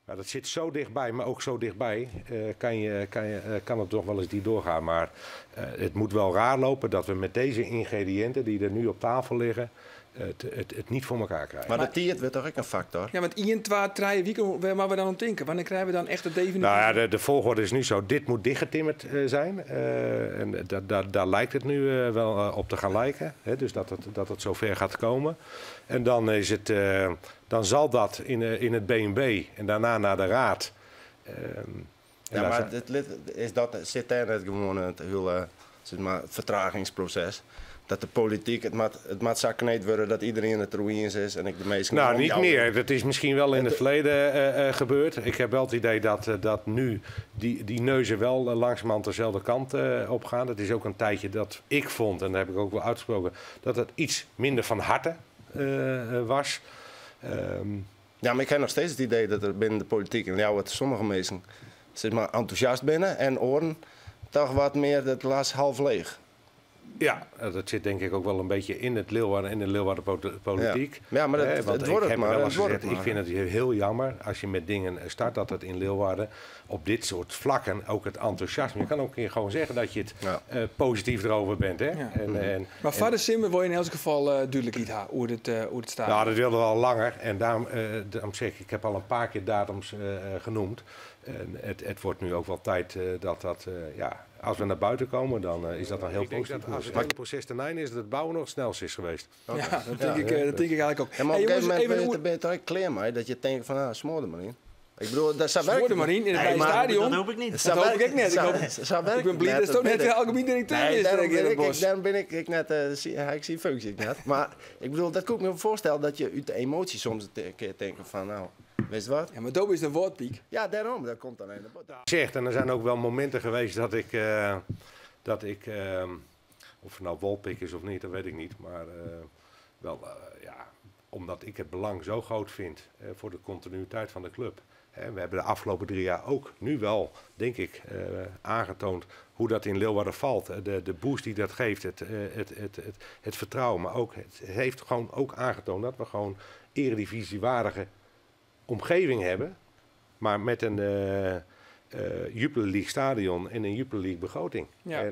Nou, dat zit zo dichtbij, maar ook zo dichtbij kan het toch wel eens die doorgaan. Maar het moet wel raar lopen dat we met deze ingrediënten die er nu op tafel liggen, het niet voor elkaar krijgen. Maar de tiid wordt toch ook een factor? Ja, want 1, 2, 3 weken, waar moeten we dan om denken? Wanneer krijgen we dan echt de definitieve... Nou ja, de volgorde is nu zo, dit moet dichtgetimmerd zijn. En daar lijkt het nu wel op te gaan lijken. Hè? Dus dat het zover gaat komen. En dan zal dat in het B&B en daarna naar de raad. En Ja, daar maar zijn is dat, zit daar net gewoon het hele, zeg maar, vertragingsproces? Dat de politiek, het moet zakkeneed worden dat iedereen het er eens is en ik de meeste Nou, gewoon niet jou- meer. Dat is misschien wel in het verleden gebeurd. Ik heb wel het idee dat nu die neuzen wel langzamerhand dezelfde kant op gaan. Dat is ook een tijdje dat ik vond, en daar heb ik ook wel uitgesproken, dat het iets minder van harte was. Ja, maar ik heb nog steeds het idee dat er binnen de politiek en jou het sommige mensen, zeg maar, enthousiast binnen en oren toch wat meer het glas half leeg. Ja, dat zit denk ik ook wel een beetje in het Leeuwarden en de Leeuwarden politiek. Ja. Ja, maar Want het ik wordt het heb maar, wel het eens wordt gezegd, het ik maar. vind het heel jammer als je met dingen start dat het in Leeuwarden op dit soort vlakken ook het enthousiasme. Je kan ook een keer gewoon zeggen dat je het positief erover bent. Hè? Maar vader Simmer wil je in elk geval duidelijk iets hebben hoe het staat. Nou, dat wilden we al langer. En daarom zeg ik, ik heb al een paar keer datums genoemd. En het wordt nu ook wel tijd dat dat, ja, als we naar buiten komen, dan is dat dan heel Ik denk positief. dat als Het hele proces ten einde is, dat het bouwen nog het snelst is geweest. Ja, dat denk ik eigenlijk ook. Ja, maar Hey, op een jongens, gegeven moment even hoe ben je toch klaar mee dat je denkt van, ah, smoor er maar in. Ik bedoel, dat zou Smoor er werken. maar in, in het Nee, maar stadion. Dat hoop ik niet. Dat Zou hoop ik werken. ook net. Ik Zou werken ben blij net, dat het ook dat net weet de ik. algemeen directeur Nee, is, daarom denk ik, ben in ik, het bos. daarom ben ik, ik net, zie, ja, ik zie functie ik net. Maar ik bedoel, dat kan ik me voorstellen dat je uit de emotie soms een keer denkt van, nou, weet je wat? Ja, maar dat is een woordpiek. Ja, daarom, dat komt dan in de bot. Zegt, en er zijn ook wel momenten geweest dat ik of het nou wolpik is of niet, dat weet ik niet. Maar wel, ja, omdat ik het belang zo groot vind voor de continuïteit van de club. Hè, we hebben de afgelopen 3 jaar ook nu wel, denk ik, aangetoond hoe dat in Leeuwarden valt. De boost die dat geeft, het vertrouwen. Maar ook, het heeft gewoon ook aangetoond dat we gewoon eredivisiewaardige omgeving hebben. Maar met een Jupiler League stadion en een Jupiler League begroting. En